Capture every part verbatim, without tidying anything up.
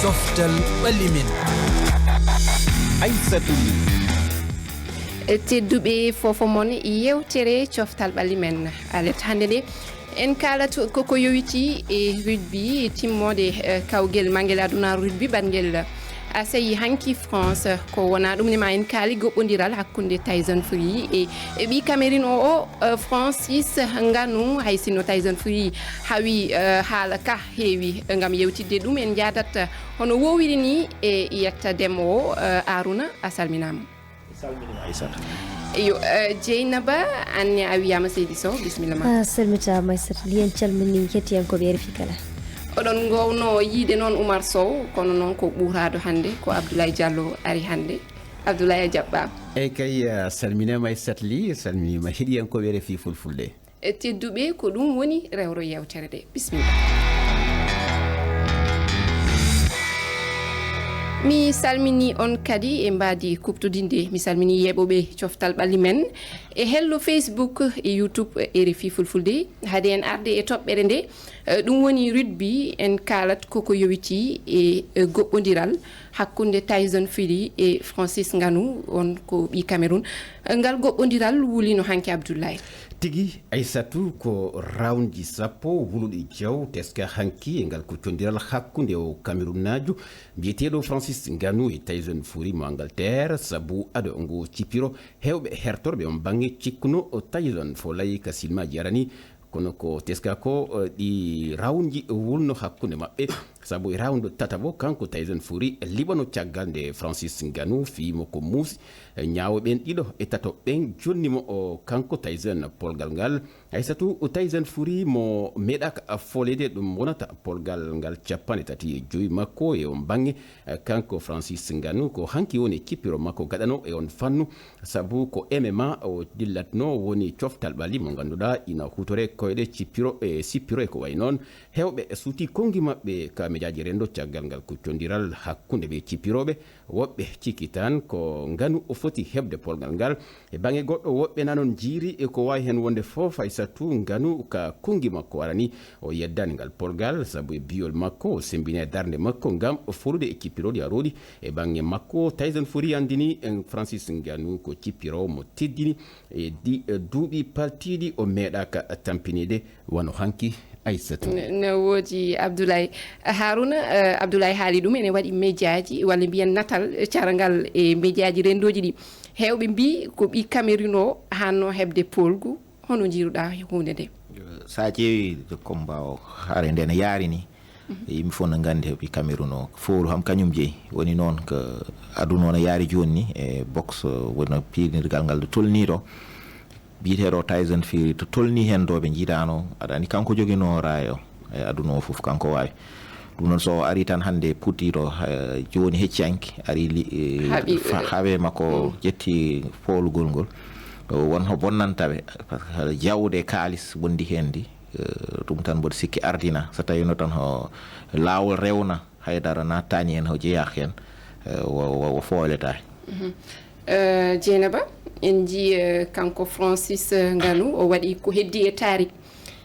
Coftal ɓalli men. Aissatou. Tedduɓe fofo mon yewtere coftal ɓalli men alet hannde nde en kaalata koko yowiti e rugby e timmoode eh, kawgel mangel aduna rugby ɓanngel asayi hanki France ko wona ɗum ne ma en kaali goɓɓondiral hakkunde Tyson Fury e e ɓi Cameroun o o eh, Francis Ngannou hay sinno Tyson Fury hawi eh, haala ka heewi ngam yewtidde ɗum en njaadat hono wowiri ni e yetta demo o eh, Aruna a salminama. Salminima Aissata. Yo eh, Jeynaba anne a wiyama seydi sow bisimilla ma. A salmitaama Aissata Ly, en calmini hettiyankooɓe R F I kala. Oɗon ngowno yiide noon Oumar Sow kono noon ko ɓuuraɗo hannde ko Abdoulaye Diallo ari hannde. Abdoulaye a jaɓɓama. Eeyi kay a salminama Aissata Ly, salminima heɗiyankooɓe R F I Fulfulde. E tedduɓe ko ɗum woni rewro yewtere nde. Bisimilla. Mi salmini on kadi e mbaadi kuɓtodinde mi salmini yeeɓoɓe coftal ɓalli men e hello Facebook e YouTube R F I Fulfulde hade en arde e toɓɓere nde eh, ɗum woni rugby en kaalat koko yowiti e eh, goɓɓondiral hakkunde Tyson Fury e Francis Ngannou on ko ɓi Cameroun. Ngal goɓɓondiral wulino hanki Abdoulaye. Tigi Aissatou ko rawnji sappo wuluɗi jaw teska hanki e ngal kuccondiral hakkunde o Camerounnajo biyeteɗo Francis Ngannou e Tyson Fury mo Angleterre sabu ado ngo cipiro hewɓe hertorɓe on bange cikkuno o Tyson fo layi ka silmaji arani kono ko teska ko eh, ɗi rawnji wulno hakkunde maɓɓe sabu e rawndu tataɓo kanko Tyson Fury liɓano caggal nde Francis Ngannou fiyimo ko muusi ñaawo ɓen ɗiɗo e tato ɓen jonni mo o kanko Tyson polgal ngal Aissatou Tyson Fury mo meeɗaka foolede ɗum wonata polgal ngal capanɗe tati e joyi makko e on bange kanko Francis Ngannou ko hanki woni cippiro makko gaɗano e on fannu sabu ko M M A o dillatno woni coftal ɓalli mo ngannduɗaa ina hutore koyɗe cippiro e sippiro e ko wayi noon. Heewɓe suuti konngi maɓɓe ka mejaaji renndo caggal ngal kuccondiral hakkunde ɓe cippirooɓe. Woɓɓe cikki tan ko Ngannou o foti heɓde polgal ngal. E baŋnge goɗɗo woɓɓe nanon njiiri e ko waawi heen wonde fof hay sattu Ngannou ka konngi makko arani o yeddaani ngal polgal sabu e biyol makko o semmbini e darnde makko ngam folude e cippirooɗi arooɗi. E baŋnge makko, Tyson Fury anndini Francis Ngannou ko cippiroowo mo teddini e duuɓi paltiiɗi o meeɗaaka tampiniide wano hanki. Aissata. Ne woodi Abdoulaye Haruna. Abdoulaye haali ɗum ene waɗi mejaaji walla mbiyen natal carngal e mejaaji renndooji ɗi. Heewɓe mbii ko ɓi Cameroun o haanno heɓde poolgu. Hono njiiruɗaa huunde nde? So a ƴeewi combat o haare nde ne yaari ni. Yimɓe fof no nganndi heɓi Cameroun o fowru ham kañum jeyi woni noon ko aduna o no yaari jooni ni e boxe woni piirnirgal ngal nde tolnii ɗo. Biyeteeɗo o Tyson Fury to tolnii heen ɗo ɓe njiidaano aɗa anndi kanko joginoo raaya o e aduna o fof kanko waawi. Ɗum noon so o arii tan hannde puɗɗii ɗo jooni hecci hanki arii haɓe makko ƴetti foolugol ngol. Won ho bonnanta ɓe par ce que jawde kaalis wondi heen ndi. Ɗum tan mboɗo sikki ardina so tawino tan ho laawol rewna haydara nattaani heen ho jeyaaka heen. Wo fooletaake. Jeynaba en njii kanko Francis Ngannou o waɗi ko heddi e taari.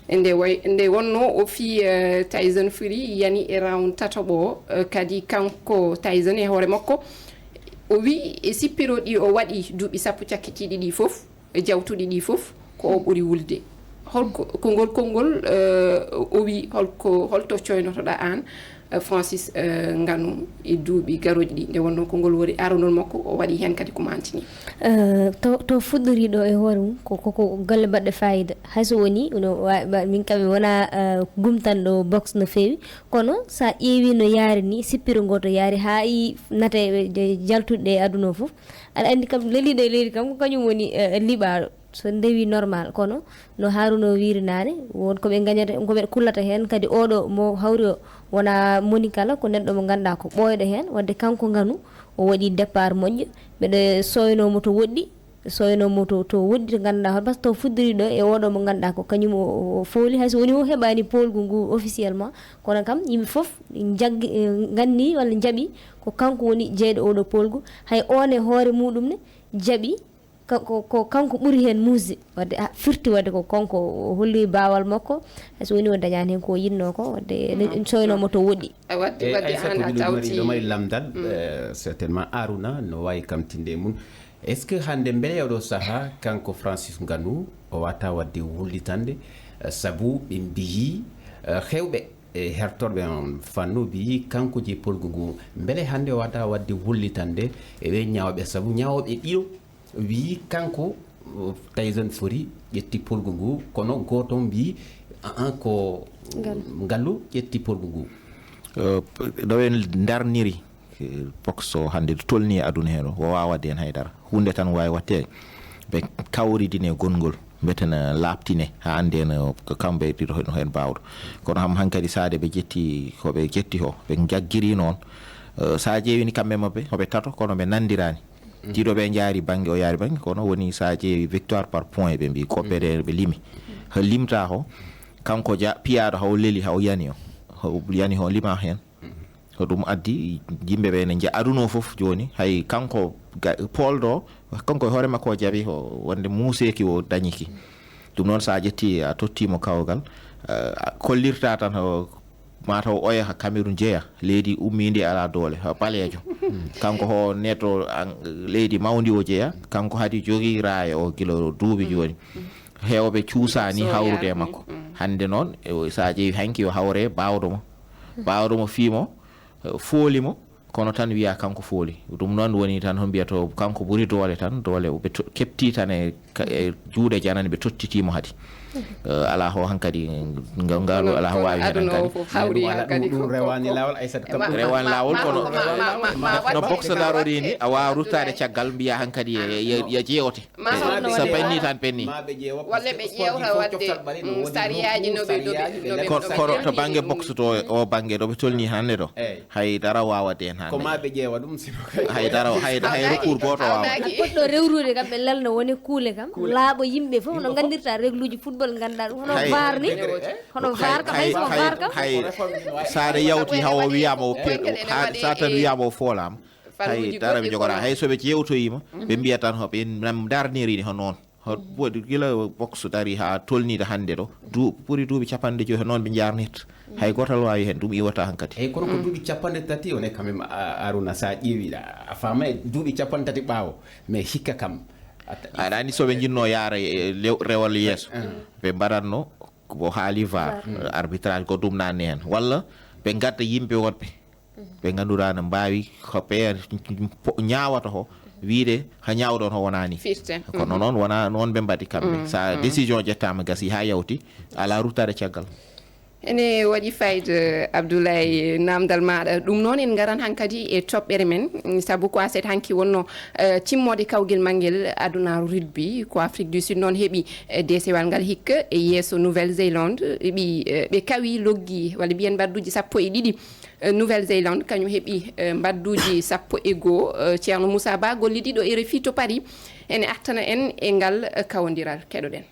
Nde wonnoo o fii Tyson Fury yani e round tataɓo kadi kanko Tyson e hoore makko o wii e sippiro ɗi o waɗi duuɓi sappo cakkitiiɗi ɗi fof jawtuɗi ɗi fof ko o ɓuri wulde. Holko kongol konngol o wii holko holto coynotoɗa aan Francis Ngannou e duuɓi garooji ɗi nde wonnoo ko ngol woni aronol makko o waɗi heen kadi ko mantini. To to fuɗɗori ɗo e hoore mum ko koko golle baɗɗe fayida hayso woni no min kam mi wona gumtanɗo boxe no feewi kono sa ƴeewi no yaari ni sippiro ngo to yaari ha i nate jaltuɗe e aduna o fof aɗa andi kam leliɗo e leydi kam ko kañum woni liɓaɗo so ndewi normal kono no Haruna o wiiri naane won ko ɓe gañata ko ɓe kullata heen kadi oɗo mo hawri o wona moni kala ko neɗɗo mo ganduɗa ko ɓooyɗo heen wadde kanko Ngannou o waɗi départ moƴƴo mbeɗa soynomo to woɗɗi soynomo to to woɗɗi to ganduɗa hoto par ce que to fuddori ɗo e oɗo mo ganduɗa ko kañum o fooli hayso woni o heɓani poolgu ngu officiellement kono kam yimɓe foof jaggi ganni walla jaaɓi ko kanko woni jeyɗo oɗo poolgu hay on e hoore muɗum ne jaaɓi Ko, ko, ko kanko ɓuri heen muusde, wadde a firti wadde ko kanko o holli baawal makko, hay so woni o dañaani heen ko o yiɗnoo ko, wadde ene soynoo mo to woɗɗi. A wadde, e wadde Aysata, ko hannde a miɗo mari, tawti ɗo mari lamndal, eh, certainement Aruna no waawi kamtinde e mum. Est-ce que hannde mbele oɗo sahaa kanko Francis Ngannou o waata wadde wullitande, eh, sabu ɓe mbiyi, eh, heewɓe e hertorɓe on fannu mbiyi kanko jeyi polgu ngu, mbele hannde o waata wadde wullitande e ɓe ñaawɓe, sabu ñaawɓe ɗiɗo wiyi kanko, uh, Tyson Fury ƴetti polgu ngu, kono gooto mbiyi, "Aa, ko Ngallu. Ngallu ƴetti polgu ngu." Uh, p-, no en ndarniri, eh, boxe o hannde ɗo tolni e aduna hee ɗo, o waawaa waɗde heen haydara. Huunde tan waawi waɗteede, ɓe kawridine gonngol, mbiyeten laaɓtine, haa anndee no ko kamɓe ɗiɗo no heen baawɗo. Kono ham hankadi saade ɓe ƴetti, ko ɓe ƴetti ko, ɓe njaggiri noon, eh, so a ƴeewii ni kamɓe maɓɓe, ko ɓe tato, kono ɓe nanndiraani. Ɗiɗo ɓe njaari bannge, o yaari bannge, kono woni so a ƴeewi victoire par point ɓe mbii, ko ɓe ɓe limi. Ko limtaa ko, kanko ja-, piyaaɗo haw leli, haw yani o. Haw yani o lima heen. Ko ɗum addi yimɓe ɓe ne nja-, aduna o fof jooni, hay kanko ga-, poolɗo, kanko e hoore makko o jaɓi o wonde muuseeki o dañiki. Ɗum noon so a ƴetti a tottiimo kawgal, eh, a kollirta tan o mataw oya ha Cameroun jeeya, leydi ummiindi alaa doole, ha ɓaleejo. Kanko ho neɗɗo an-, leydi mawndi o jeeya, kanko hadi jogii raaya o gila duuɓi jooni. Heewɓe cuusaani hawrude e makko. Hannde noon, e o, so a ƴeewi hanki o hawre baawɗo mo. Baawɗo mo fii mo, eh, fooli mo, kono tan wiya kanko fooli. Ɗum noon woni tan ho mbiyatoo kanko ɓuri doole tan, doole o ɓe to-, keɓti tan e ka-, e juuɗe janani ɓe tottitii mo hadi. Eh, alaa ho hankadi nga-, ngaalu alaa ho waawi heen hankadi. Fof hawri hankadi ɗum fof rewaani ko laawol, Aysata, kam ɗum rewaani laawol, kono no boxe darori ni, a waawa ruttaade caggal mbiya hankadi e, e, e jeewote. Ma so penni tan penni. Walla ɓe ƴeewta waɗde, mm, sariyaaji no ɓe, no ɓe, no ɓe, kono, no ɓe kono to bannge boxe to, o bannge ɗo ɓe tolni hannde ɗo, hay dara waawat heen hannde. Ko ma ɓe ƴeewa ɗum, sino kay. Hay dara, hay, hay recours gooto waawa. Poɗɗo rewrude kam, ɓe lelna woni kuule kam. Laaɓa yimɓe fof no nganndirta régluuji football, ngannduɗaa ɗum. Hono VAR ni, hono VAR kam, hay so ko VAR kam. Hay, saare yawti hawo wiyaama o per-, ha, sa tan wiyaama o foolaama. Hay dara ɓe jogoraa. Hay so ɓe ƴeewtoyiima, ɓe mbiya tan hoɓe nam darniri ni hono noon. Ho-, woodi gila boxe dari haa tolniiɗo hannde ɗo. Du-, ɓuri duuɓi capanɗe joyi, hono noon ɓe njaarnirta. Hay gooto waawi heen, ɗum iwata hankadi. Eyi, kono ko duuɓi capanɗe tati, on est quand même, a-, Aruna, so a ƴeewi, a faama e duuɓi capanɗe tati ɓaawo, mais hikka kam, a ta-, aɗa anndi so ɓe njinnoo yaara e lew-, rewol yeeso, ɓe mbaɗatno ko haali VAR, arbitrage, ko ɗum naatni heen. Walla ɓe ngadda yimɓe woɗɓe. Ɓe ngannduɗaa no mbaawi ko ɓe po-, ñaawata ko, wiyde ko ñaawɗon ko wonaani. Firti. Kono noon wonaa noon ɓe mbaɗi kamɓe. So décision ƴettaama, gasi haa yawti, alaa ruttaade caggal. Ene waɗi fayda, Abdoulaye, naamndal maaɗa. Ɗum noon en ngaran hankadi e toɓɓere men, sabu ko aset hanki wonno, eh, timmoode kawgel manngel adunaaru rugby, ko Afrique du Sud noon heɓi, eh, deesewal ngal hikka e yeeso Nouvelle-Zélande, ɓe, eh, ɓe kawi loggi walla mbiyen mbaɗduuji sappo e ɗiɗi. Eh, Nouvelle-Zélande, kañum heɓi, eh, mbaɗduuji sappo e goo. Eh, Ceerno Moussa Ba, gollidi ɗo R F I to Paris, ene artana en e ngal, eh, kawondiral. Keɗoɗen.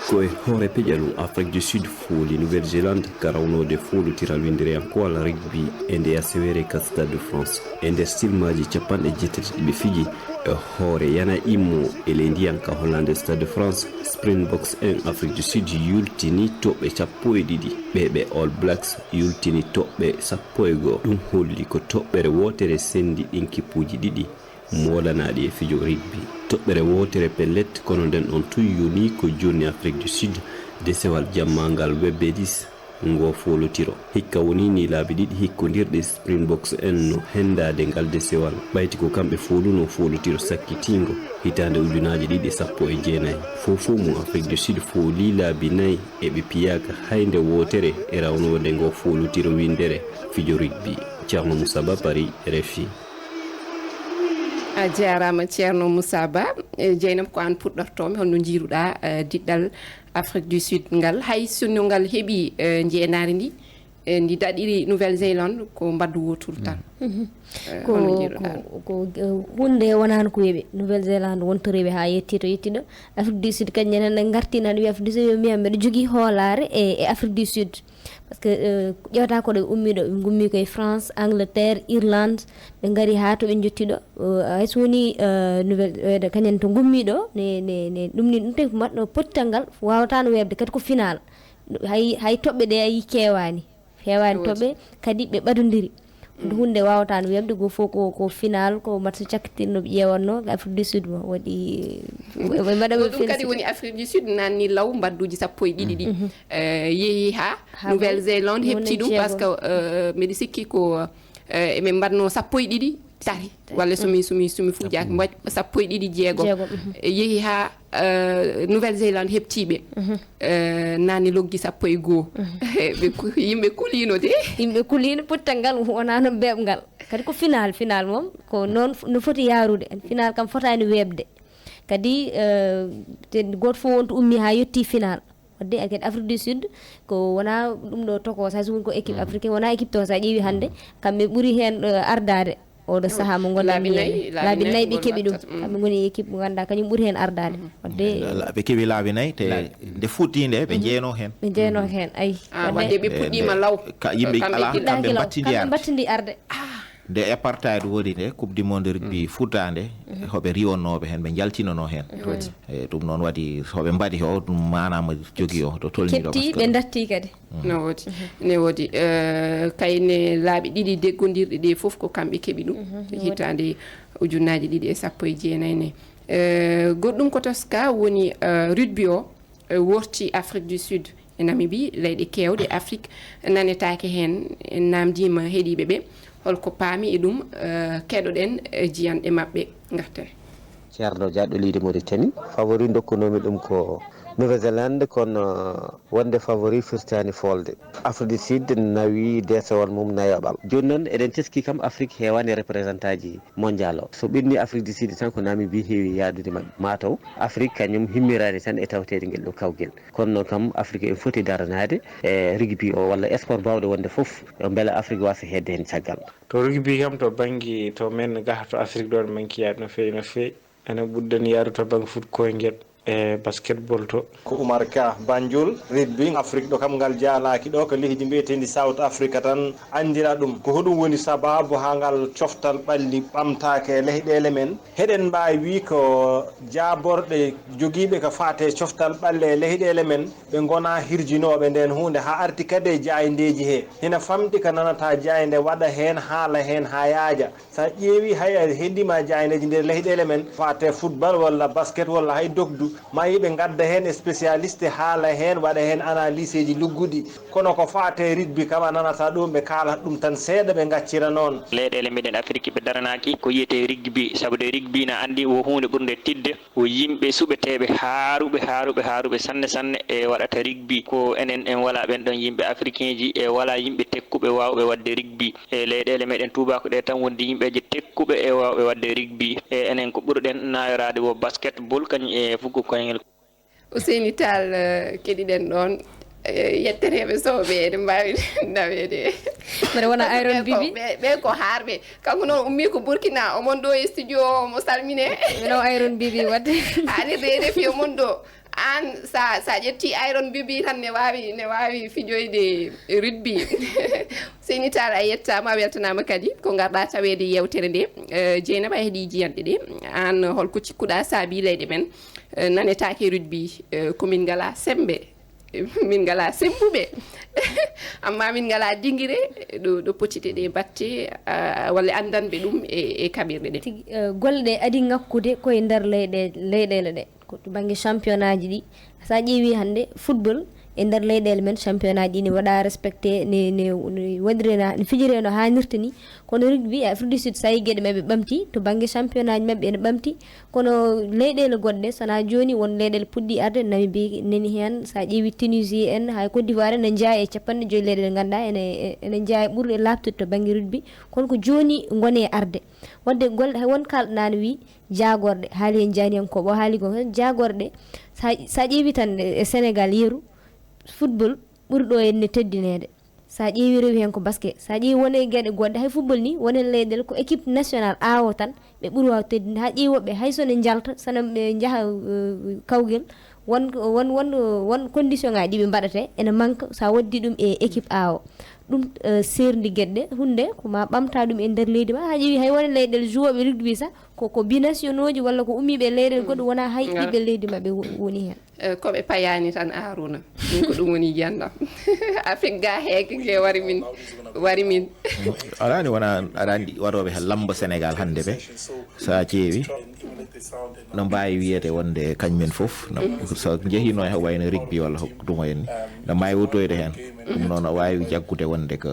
Ko e hoore peƴal Afrique du Sud fooli Nouvelle-Zélande ka rawnoode foolutiral winndereyankowal rugby e nde aseweere ka Stade de France. E nder silmaaji capanɗe jeetati ɗi ɓe fiji, e hoore yana immo e ley ndiyan ka Hollande Stade de France, Springboks en Afrique du Sud yultini toɓɓe sappo e ɗiɗi, ɓe ɓe All Blacks yultini toɓɓe sappo e goo. Ɗum holli ko toɓɓere wootere senndi ɗin kippuuji ɗiɗi moolanaaɗi e fijo rugby. Toɓɓere wootere pellet, kono nden on tun yoni ko jonni Afrique du Sud desewal jamma ngal Webedis. Ngoo foolotiro. Hikka wonii nii laabi ɗiɗi hikkondirɗi Springboks en no henndaade ngal desewal, ɓayti ko kamɓe foolunoo foolotiro sakkitiingo hitaande ujunaaji ɗiɗi sappo e jeenayi. Fow fow mum Afrik du Sud foolii laabi nayi e ɓe piyaaka hay nde wootere e rawnoode ngoo foolotiro winndere fijo rugby. Ceerno Moussa Ba, Paris, R F I. A jaaraama, Ceerno Moussa Ba. Eh, Jeynaba, ko aan puɗɗortoo-mi. Holno njiiruɗaa, eh, diɗɗal Afrik du Sud ngal? Hay sinno ngal heɓii, eh, njeenaari ndi, E ndi daɗiri Nouvelle Zélande ko mbaddu wootoru tan. Eh, ko holno ko njiiruɗaa ɗum? ko eh, hunde wonano ko weeɓi. Nouvelle Zélande wontoriɓe ha yetti to yettiɗo. Afrique du Sud kañum en ne garti nan wi Afrique du Sud yo mbiyan mbeɗo jogii hoolaare e e Afrique du Sud. Parce que eh, ƴewata koɗo ɓe ummiɗo ɓe gummi koye France, Angleterre, Irlande. Ɓe ngari ha to ɓe jottiɗo. Eh, hay so woni eh, nouvelle eh, kañum en to gummiɗo ne ne ne ɗum ni ɗum tawi ko mbaɗno pottital ngal wawatano weeɓde kadi ko final. Hay hay toɓɓe ɗe ayi kewani. Heewani to ɓe kadi ɓe ɓadondiri. Ɗum hunde wawata no weeɓde goo fof ko ko final ko match cakkitirno ɓe ƴeewanno Afrique du Sud mo waɗi ɓe mbaɗa Ɗum kadi woni Afrique du Sud nanni law mbadduji sappo e ɗiɗi ɗi. Eh, yeehi ha Nouvelle Zélande hepti ɗum parce que eh, mbeɗa sikki ko eh, eɓe mbaɗno sappo e ɗiɗi tati walla somi somi somi fujaaki mbaɗ sappo e ɗiɗi jeegom. Yeehi ha eh, Nouvelle Zélande heɓtiiɓe eh, naane loggi sappo e goo. Ɓe ku- yimɓe kuliino de. Yimɓe kuliino pottal ngal wonano beeɓngal. Kadi ko final, final moom ko noon no foti yaarude. Final kam fotaani weeɓde. Kadi eh, te gooto fof wonto ummi ha yetti final. Wadde kadi Afrique du Sud ko wona ɗum ɗo tokos hay so woni ko équipe africain wona équipe tokos a ƴeewi hannde kamɓe ɓuri heen eh, ardaade. Oɗo saha mo ngonɗen Laabi mi nayi, yeeɓe laabi laabi nayi nayi ɓe ngol keɓi ɗum waɗata, mm. Kamɓe ngoni e équipe mo ngannduɗaa kañum ɓuri heen ardaade wadde La- ɓe keɓi laabi nayi te nde fuɗɗiinde ɓe jeenoo heen. Ɓe jeenoo heen ay Ah, wadde ɓe puɗɗiima law. Ka yimɓe Kamɓe alaa kiɗɗa- kamɓe Law. mbattindi Kamɓe arde. Mbattindi arde. Nde apartheid woni nde coupe du monde rugby fuɗɗaande hoɓe riwonnooɓe heen ɓe njaltinonoo heen. E ɗum noon waɗi so ɓe mbaɗi o ɗum maanaama jogii o to tolnii ɗo. Keɓti ɓe ndatti kadi. No woodi, ne woodi. Eh, kayne laabi ɗiɗi deggondirɗi ɗe fof ko kamɓe keɓi ɗum hitaande ujunnaaji ɗiɗi e sappo e jeenayi ne. Eh, goɗɗum ko toska woni eh, rugby o eh, worti Afrique du Sud e Namibie, leyɗe keewɗe Afrique nanetaake heen. En naamndiima heɗiiɓe ɓe holko paami e ɗum. Eh, keɗoɗen eh, jiyanɗe maɓɓe ngarten. Ceerno Dia ɗo leydi Mauritanie. Favori ndokkunoomi ɗum ko Nouvelle-Zélande, kono wonde favori firtaani foolde. Afrique du Sud nawi deesewal mum nayaɓal. Jooni noon eɗen teskii kam Afrique heewaani représentant ji mondial o. So ɓenni Afrique du Sud tan ko Namibie heewi yaadude maɓɓe. Mataw Afrique kañum himmiraani tan e tawteede ngel ɗo kawgel. Kono noon kam Afrique en foti daranaade e rugby o walla sport baawɗo wonde fof mbele Afrique waasa heedde heen caggal. To rugby kam to bannge to men gaha to Afrique ɗoon manki yaade no feewi no feewi. Ene ɓurɗen yaarude to bannge foot koyngel e basketball to. Ko Umar Ka, Banjul, rugby Afrique ɗo kam ngal jaalaaki ɗo ko leydi mbiyeteendi South Africa tan anndira ɗum. Ko hoɗum woni sabaabu haa ngal coftal ɓalli ɓamtaaka e leyɗeele men? Heɗen mbaawi wii ko jaaborɗe jogiiɓe ko faati e coftal ɓalli e leyɗeele men ɓe ngonaa hirjinooɓe ndeen huunde haa arti kadi e jaayndeeji hee. Hina famɗi ko nanata jaaynde waɗa heen haala heen haa yaaja. So a ƴeewii hay a heɗiima jaayndeeji nder leyɗeele men, faati e football walla basket walla hay dogdu, ma yiɓe ngadda heen spécialiste haala heen, waɗa heen analyseeji lugguɗi. Kono ko faati e rugby kam a nanata ɗum ɓe kaalata ɗum tan seeɗa ɓe ngaccira noon. Leyɗeele meɗen Afiriki ɓe daranaaki ko yiyetee rugby, sabu de rugby na anndi wo huunde ɓurnde tiiɗde. Ko yimɓe suɓeteeɓe haaruɓe haaruɓe haaruɓe sanne sanne e waɗata rugby. Ko enen en wala ɓen ɗon yimɓe africain ji e wala yimɓe tekkuɓe wawɓe wadde rugby. E leyɗeele meɗen tuubako ɗe tan wondi yimɓeje tekkuɓe e wawɓe wadde rugby. E enen ko ɓuruɗen nayoraade wo basketball kañum e fuggo koyngel. Ousseyni Tall, eh, keɗiɗen ɗon. Eh, yettereeɓe sowɓe ene mbaawi naweede. Mbeɗa wona Iron Bibi. Ɓe ko haarɓe. Kanko noon ummii ko Burkina, omon ɗo e studio, omo salmine. Mino Iron Bibi wadde. Haali reerefi omon ɗo. Aan sa sa ƴetti Iron Bibi tan ne waawi ne waawi fijoyde rugby. Seyni Tall a yettaama a weltanaama kadi ko ngarɗa taweede yeewtere nde. Eh, Jeynaba e heɗi jiyanɗe ɗe. Aan holko cikkuɗa saabi leyɗe men eh, nanetaake rugby, eh, ko min ngala semmbe, min ngala semmbuɓe. Amma min ngala dingire ɗo ɗo potite ɗe batte ah, walla anndanɓe ɗum e e kaɓirɗe ɗe. Tigi eh, golle ɗe adi ŋakkude koye nder leyɗe leyɗele ɗe. Ko to bannge championnat ji ɗi. So a ƴeewi hannde football e nder leyɗele men championnat ji ɗi ne waɗa respecté ne ne ne waɗirena ne fijireno haanirta ni. Kono rugby e Afrique du Sud so a yi geɗe maɓɓe ɓamti to bannge championnat ji maɓɓe ene ɓamti. Kono leyɗele goɗɗe so wonaa jooni won leyɗele puɗɗi arde Namibie nani heen so a ƴeewi Tunisie en haa Côte d'Ivoire ene njeyaa e capanɗe joyi leyɗele ngannduɗaa ene ene njeyaa e ɓurɗe laaɓtude to bannge rugby. Kono ko jooni ngoni e arde. Wadde golle hay won kaalɗo naane wii jaagorɗe haali heen jaaniyankooɓe o haali ko heen jaagorɗe so a so a ƴeewi tan e Sénégal yeru football ɓuri ɗo henne teddineede. So a ƴeewi rewi heen ko basket, so a ƴeewi won e geɗe goɗɗe, hay football ni, won e leyɗeele ko équipe national awo tan, ɓe ɓuri waaw teddinde. Haa ƴeewi woɓɓe, hay so ne njalta, sana ɓe njaha, eh, kawgel, won, won, won, won condition ŋaaji ɗi ɓe mbaɗata, ene manque, so a waddi ɗum e équipe awo. Ɗum, eh, seerndi geɗe, hunde ko ma ɓamta ɗum e nder leydi ma. Haa ƴeewi hay won e leyɗeele joueɓe rugby sah, ko, ko binationaux ji walla ko ummiiɓe e leyɗeele goɗɗe, wona hay ɓiɓɓe leydi maɓɓe wo-, woni heen. Eh, ko ɓe payaani tan, Arouna. Min ko ɗum woni yiyannde am. Afrik ga heege ge wari min, wari min. Aɗa anndi wona, aɗa anndi waɗooɓe lamba Senegaal hannde ɓe, so a ƴeewi, no mbaawi wiyeede wonde kañum en fof, no, so njehiino e wayno rugby walla hokkude mo en ni, no mbaawi wuttoyde heen. Ɗum noon, o waawi jaggude wonde ko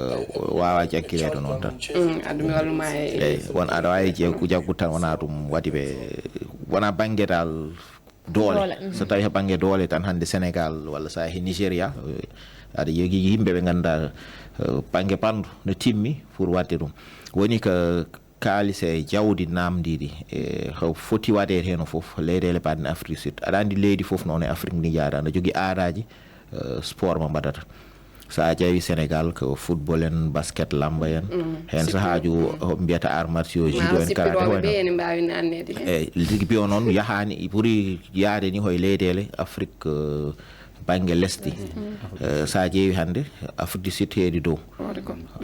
waawaa jaggireede noon tan. Mm, addu mi wallu ma e. Eey, won aɗa waawi jaggu-, jaggude tan, wonaa ɗum waɗi ɓe, wonaa bannge dal doole. Doole, mhm. So tawi he bannge doole tan, hannde Senegaal walla so a he Nigeria, eh, aɗa jogii yimɓe ɓe ngannduɗaa, eh, bannge ɓanndu no timmi pour waɗde ɗum. Woni ko kaalis e jawdi naamndiiɗi, e ko foti waɗeede heen fof, leyɗeele baɗɗe Afrique du Sud. Aɗa anndi leydi fof noon e Afrique ndi njaada, no jogii aadaaji, eh, sport mo mbaɗata. So a ƴeewi Senegaal ko football en, basket, lamba en. Mm. Heen sahaaji o mbiyata arts martiaux, judo en, karate, ɓe ene mbaawi naatneede heen. Eey, rugby o noon yahaani, ɓuri yahde ni hoye leyɗeele Afrique, eh, bannge lesdi. Eh, so a ƴeewi hannde, Afrique du Sud heedi dow.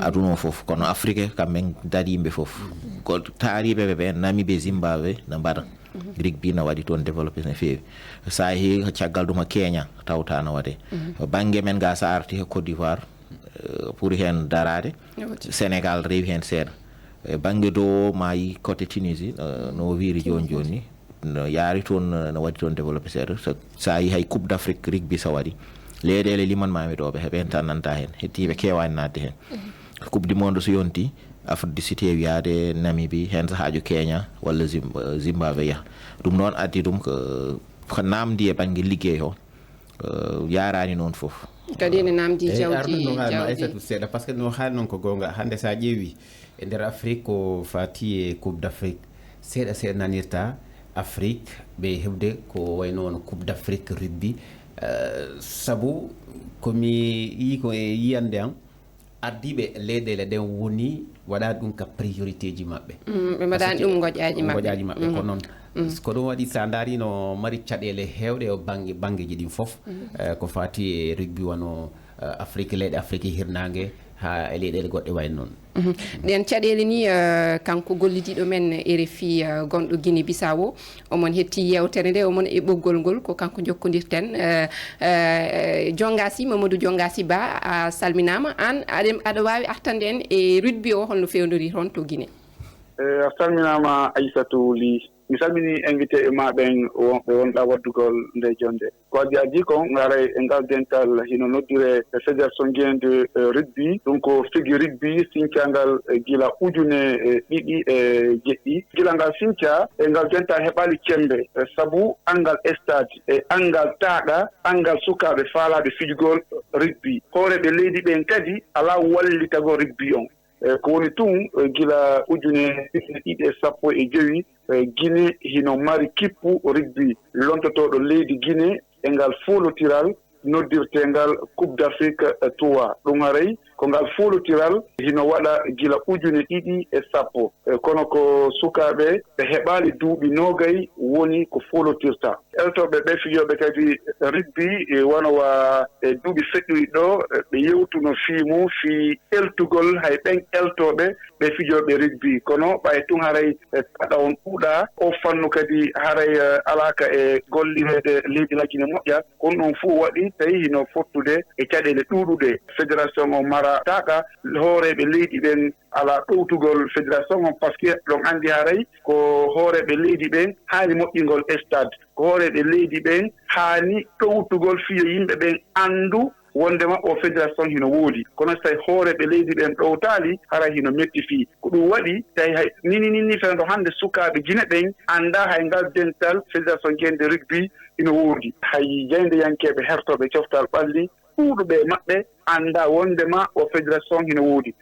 Aduna o fof, kono Afrique kam men daɗi yimɓe fof. Ko taariiɓe ɓe ɓen, Namibie, Zimbabwe, no mbaɗa. Rugby no waɗi toon développé no feewi. So a yehi caggal ɗum ko Kenya tawta no waɗe. Bannge men ga so a arti he Côte d'Ivoire, eh, ɓuri heen daraade. Senegaal rewi heen seeɗa. E bannge dow o, ma yi côté Tunisie, eh, no wiiri jooni jooni ni, no yaari toon, no waɗi toon développé seeɗa. So, so a yi hay Coupe d'Afrique rugby so waɗi, leyɗeele limanmaami ɗo, ɓe heɓen tan nanta heen, hettiiɓe keewaani naatde heen. Coupe du monde so yonti, Afrique du Sud heewi yahde, Namibie, heen sahaajo Kenya walla Zim-, Zimbabwe yaha. Ɗum noon addi ɗum ko, ko naamndi e bannge liggey o, eh, yaaraani noon fof. Kadi ene naamndi. Eyi, jawdi, arno no haalno jawdi. Aissatou seeɗa, par ce que no haali noon ko goonga. Hannde so a ƴeewi e nder Afrique ko faati e Coupe d'Afrique, seeɗa seeɗa nanirta Afrique ɓe heɓde ko wayno wano Coupe d'Afrique rugby. Eh, sabu ko mi yii ko e yiyannde am, ardiiɓe leyɗeele ɗen woni waɗa ɗum ka priorité ji maɓɓe. Mm, ɓe mbaɗaani ɗum ngoƴaaji maɓɓe. Ngoƴaaji maɓɓe, ko noon. Ko ɗum waɗi, so a ndaari, no mari caɗeele heewɗe e bannge, banngeeji ɗin fof. Eh, ko faati e rugby wano, eh, Afrique, leyɗe Afrique hirnaange, haa e leyɗeele goɗɗe wayi noon. Ɗeen caɗeele ni, eh, kanko gollidiiɗo men R F I, eh, gonɗo Guinée Bissau, omon hetti yeewtere nde, omon e ɓoggol ngol, ko kanko jokkondirten. Eh, eh, Jongasi, Mamadou Jongasi Ba, a salminaama. Aan, aɗa, aɗa waawi artande en e rugby o, holno feewndori toon to Guinée? Eh, a salminaama, Aissatou Ly. Mi salmini invité ma ɓen wonɓe wonɗa waddugol nde jonde. Ko addi addi kon, ngaray e ngal dental hino noddire Fédération Guinéenne de, eh, Rugby. Ɗum ko figi rugby sincangal, eh, gila ujune, eh, ɗiɗi e jeɗɗi. Gila ngal sinca, e ngal dental heɓali cembe, eh, sabu angal stade, e angal taaɗa, angal sukaaɓe faalaaɓe fijugol rugby. Hooreeɓe leydi ɓen kadi alaa wallitagol rugby on. Eh, ko woni tun, eh, gila ujune ɗiɗi e sappo e jowi, eh, Guinée hino mari kippu rugby lontotooɗo leydi Guinée e ngal foolotiral noddirteengal Coupe d'Afrique, eh, trois. Ɗum haray ko ngal foolotiral hino waɗa gila ujune ɗiɗi e sappo. Eh, kono ko sukaaɓe ɓe heɓaali duuɓi noogay woni ko foolotirta. Eltooɓe ɓe fijooɓe kadi rugby, e wano wa e duuɓi feƴƴuɗi ɗo, e ɓe yewtuno fii mum, fii eltugol hay ɓen eltooɓe ɓe fijooɓe rugby. Kono ɓay tun haray, e, taɗa on ɗuuɗa, o fannu kadi haray, e, alaaka e gollireede leydi Lagine moƴƴa. Kono ɗum fuu waɗi tawi hino fottude e caɗeele ɗuuɗuɗe. Fédération o mara taaɗa, hooreeɓe leydi ɓen ala ɗowtugol fédération on, parce que ɗon anndi haray ko hooreeɓe leydi ɓen haani moƴƴingol stade, ko hooreeɓe leydi ɓen haani ɗowtugol fiyo yimɓe ɓen anndu wondema o fédération hino woodi. Kono so tawi hooreeɓe leydi ɓen ɗowtaali, haray hino metti fii. Ko ɗum waɗi tawi hay nini nini fenndo hannde sukaaɓe Gine ɓen anndaa hay ngal dental Fédération Guinéenne de Rugby hino woodi. Hay jaayndeyankeeɓe hertooɓe coftal ɓalli ɗuuɗuɓe e maɓɓe anndaa wondema o fédération hino woodi.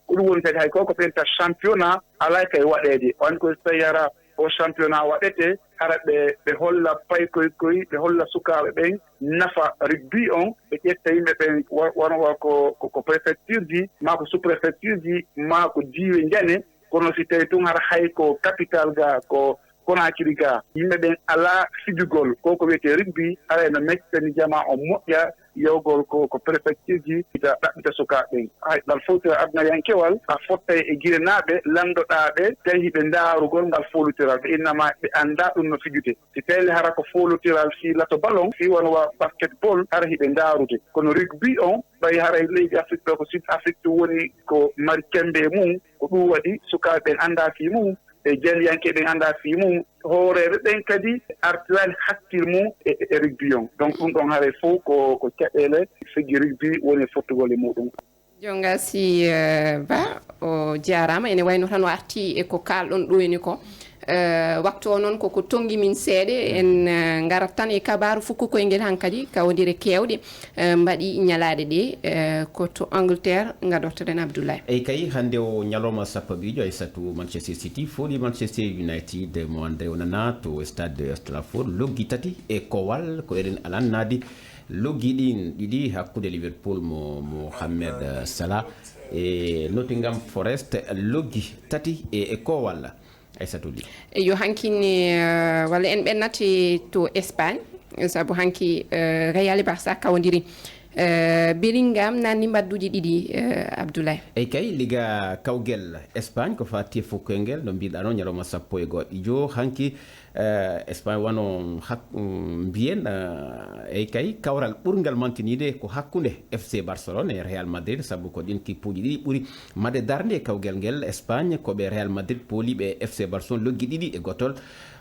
Ko ɗum woni kadi hay ko, ko ɓen ta championnat alaa kay waɗeede. O anndi ko so tawi hara o championnat waɗete, hara ɓe ɓe holla paykoy koy, ɓe holla sukaaɓe ɓen nafa rugby on, ɓe ƴetta yimɓe ɓen wa- wano wa ko ko, ko préfecture ji, maa ko sous-préfecture ji, maa ko diiwe njane. Kono si tawi tun hara hay ko capital ga, ko Conakry ga, yimɓe ɓen alaa fijugol ko ko wiyetee rugby, haray no mettani jamaa on moƴƴa. Yawgol ko ko préfecture ji ita ɗaɓɓita sukaaɓe ɓen. Hay ngal fowtira aduna yankewal, a fottay e girenaaɓe, landoɗaa ɓe, tawi hiɓe ndaarugol ngal fowlitiral, ɓe innama ɓe anndaa ɗum no fijude. Si tawi hara ko fowlitiral fii lato balon, fii wano wa basketball, hara hiɓe ndaarude. Kono rugby on, ɓay haray leydi Afrik ɗo ko Sud Afrik ɗum woni ko mari cemmbe e mum, ko ɗum waɗi sukaaɓe ɓen anndaa fii mum, e jaliyanke ɓen anndaa fii mum, hooreeɓe ɓen kadi artiraani hakkil mum e, e, e rugby on. Donc ɗum ɗon haray fof ko, ko caɗeele feggi rugby woni e fottugol e muɗum. Jonga si eh, ba o jaaraama, ene wayno tan o arti e ko kaalɗon ɗo ene ko. Eh, waktu o noon koko tonngi min seeɗa, en eh, ngarat tan e kabaaru fuku koyngel hankadi, kawondire keewɗe eh, mbaɗi ñalaaɗe ɗe eh, ko to Angleterre, ngadortoɗen Abdoulaye. Eyi kay, hannde o ñalawma sappo ɓiijo Aysatu, Manchester City fooli Manchester United mo André Onana to stade de Old Trafford, loggi tati e kowal, ko eɗen alannaade loggi ɗin ɗiɗi hakkunde Liverpool mo Mohamed Salah e Nottingham Forest, loggi tati e e kowal. Aysatu Ly. Eyo, hanki ne eh, walla en ɓennate to Espagne, sabu hanki eh, Real e Barça kawondiri. Eh, Bellingham nanni mbadduji ɗiɗi eh, Abdoulaye. Eyi kay, liga kawgel Espagne ko fati e fukkoyngel, no mbiɗa noon, ñalawma sappo e go'o ɓiijo hanki eh, Espagne wano hak- mm, mbiyen eh, eyi kay, kawral ɓurngal mantiniide ko hakkunde F C Barcelone e Real Madrid, sabu ko ɗin kippuji ɗiɗi ɓuri maɓɓe darnde e kawgel ngel Espagne, ko ɓe Real Madrid pooliiɓe F C Barcelone loggi ɗiɗi e gotol.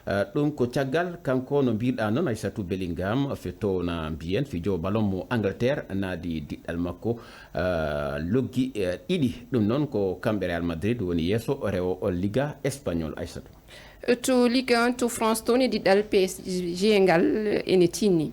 Eh, ɗum ko caggal kanko, no mbiɗa noon, Aysatu, Bellingham, fetowna mbiyen fijo ballon mo Angleterre, naadi diɗɗal makko eh, loggi eh, ɗiɗi. Ɗum noon ko kamɓe Real Madrid woni yeeso rewo o Liga Espagnol, Aysatu. To Ligue un to France toon e diɗɗal P S G ngal ene tinni.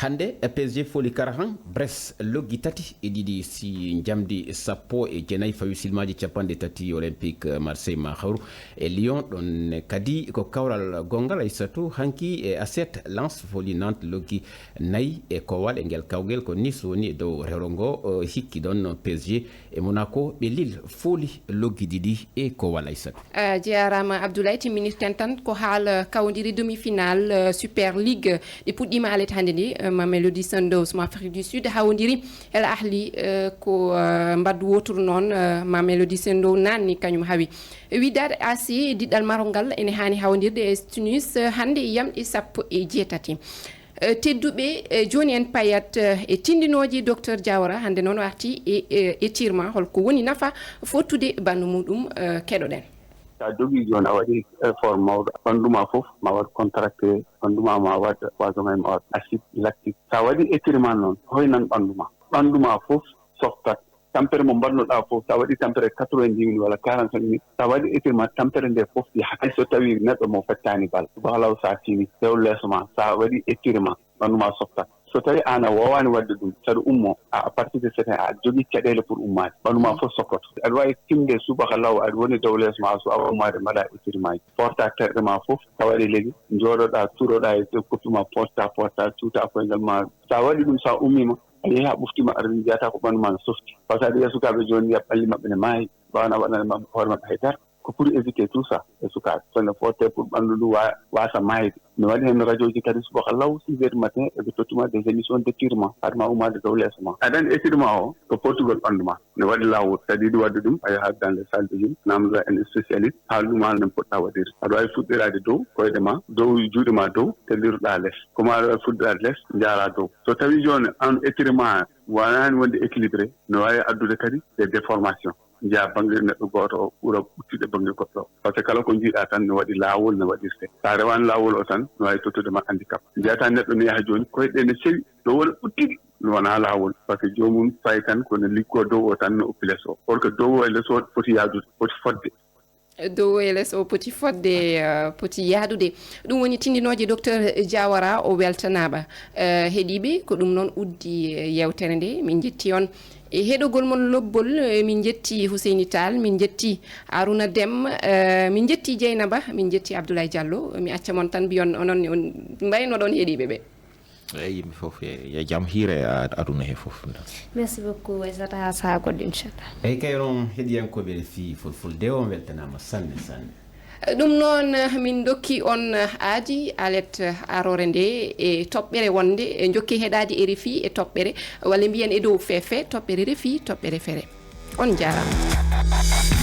Hannde, P S G fooli Karahan, Brest loggi tati e ɗiɗi si njamdi sappo e jeenayi fawi silmaaji capanɗe tati, Olympique Marseille ma hawru e Lyon. Ɗon kadi ko kawral gonngal, Aysatu, hanki e aset, Lens fooli Nantes loggi nayi e kowal e ngel kawgel, ko Nice woni e dow rewro ngo, hikki ɗon P S G e Monaco, ɓe Lille fooli loggi ɗiɗi e kowal, Aysatu. A jaaraama Abdoulaye, timminirten tan ko haala kawndiri demi-finale eh, Super League ɗi puɗɗiima alet hannde ndi. Eh, Mamelodi Sundowns mo Afrique du Sud hawndiri El Ahli eh, ko eh, mbaddu wooturu noon. Eh, Mamelodi Sundowns naanni kañum hawi. Wydad A C diɗɗal marol ngal ene haani hawndirde e Tunis eh, hannde e yamɗe sappo e jeetati. Eh, tedduɓe, eh, jooni en payat eh, e tinndinooji Docteur Diawara, hannde noon o arti e eh, étirement, holko woni nafa fottude ɓanndu muɗum, eh, keɗoɗen. Sa jogii jooni a waɗi effort mawɗo, ɓanndu ma fof ma waɗ contracté, ɓanndu ma ma waɗ poison, ma waɗ acide lactique. Sa waɗi étirement noon, hoynan ɓanndu ma. Ɓanndu ma fof softat. Tampere mo mbaɗnoɗaa fof, sa waɗi tampere quatre-vingt-dix minutes walla quarante-cinq minutes, sa waɗi étirement, tampere nde fof yahat. Hay so tawii neɗɗo mo fettaani bal, subahalaw sa fini, rew leeso ma, sa waɗi étirement, ɓanndu ma softat. So tawii aan a waawaani waɗde ɗum, saɗa ummo, à partir de ce temps, aɗa jogii caɗeele pour ummaade, ɓanndu ma fof sokkoto. Aɗa waawi timde subahalaw, aɗa woni dow leeso ma, so a ummaade mbaɗa étirement ji. Porta terɗe ma fof, sa waɗi legi, njooɗoɗaa, turoɗaa e koppi ma, porta, porta, cuuta koyngal ma. Sa waɗi ɗum, sa ummiima, a yehi haa ɓofti ma, aɗa njiyata ko ɓanndu ma no softi. Par ce que aɗa yiya sukaaɓe jooni, yiya ɓalli maɓɓe ne maayi, mbaawana waɗande maɓɓe hoore maɓɓe hay dara. Ko pour éviter tout ça e sukaaɓe. Kono forte pour ɓanndu ndu wa- waasa maayde. Mi waɗi heen rajooji kadi subaka law six heures du matin, eɓe tottuma des émissions d'étirement. Haɗa ma ummaade dow leeso ma. Aɗa anndi étirement o ko portugol ɓanndu ma. Ne waɗi laawol. Saɗa yiɗi waɗde ɗum, a yahat dans les salles de gym, namdoɗaa en spécialiste, haalnuma no poɗɗa waɗirde. Aɗa waawi fuɗɗiraade dow koyɗe ma, dow juuɗe ma dow, telliroɗaa les. Ko ma aɗa waawi fuɗɗiraade les, njaaraa dow. So tawii jooni aan étirement wanaani wonde équilibré, no waawi addude kadi des déformations. Njiyaa bannge neɗɗo gooto o ɓura ɓuttude bannge goɗɗo o. Par ce que kala ko njiiɗaa tan no waɗi laawol no waɗirtee. So a rewaani laawol o tan, no waawi tottude ma handicap. Njiyataa neɗɗo ne yaha jooni, koyɗe ɗe ne sewi, dow o ne ɓuttiri, no wonaa laawol. Par ce que joomum fayi tan ko no liggoo dow o tan, no oppi les o. Or que dow o e les o foti yahdude, foti fotde. Dow e les o poti fotde, eh, poti yahdude. Ɗum woni tinndinooje Docteur Diawara, o weltanaama. Eh, heɗiiɓe, ko ɗum noon uddi eh, yewtere nde. Min njetti on E heɗogol mon lobbol, eh, min njetti Huseyni Tall, min njetti Aruna Dem, eh, min njetti Jeynaba, min njetti Abdoulaye Diallo. Mi acca mon tan mbiyon onon on mbayno ɗon heɗiiɓe ɓe. Eyi, yimɓe fof e, e jam hiire a- aduna he fof. Merci beaucoup, Aissata, ha saha goɗɗo, inchallah. Eyi kay, onon heɗiyankooɓe Rfi Fulfulde, on weltanaama sanne sanne. Ɗum noon, min ndokki on aadi alet aroore nde e toɓɓere wonde e jokki heɗaade Rfi e toɓɓere, walla mbiyen e dow feefe toɓɓere Rfi toɓɓere fere. On njaaraama.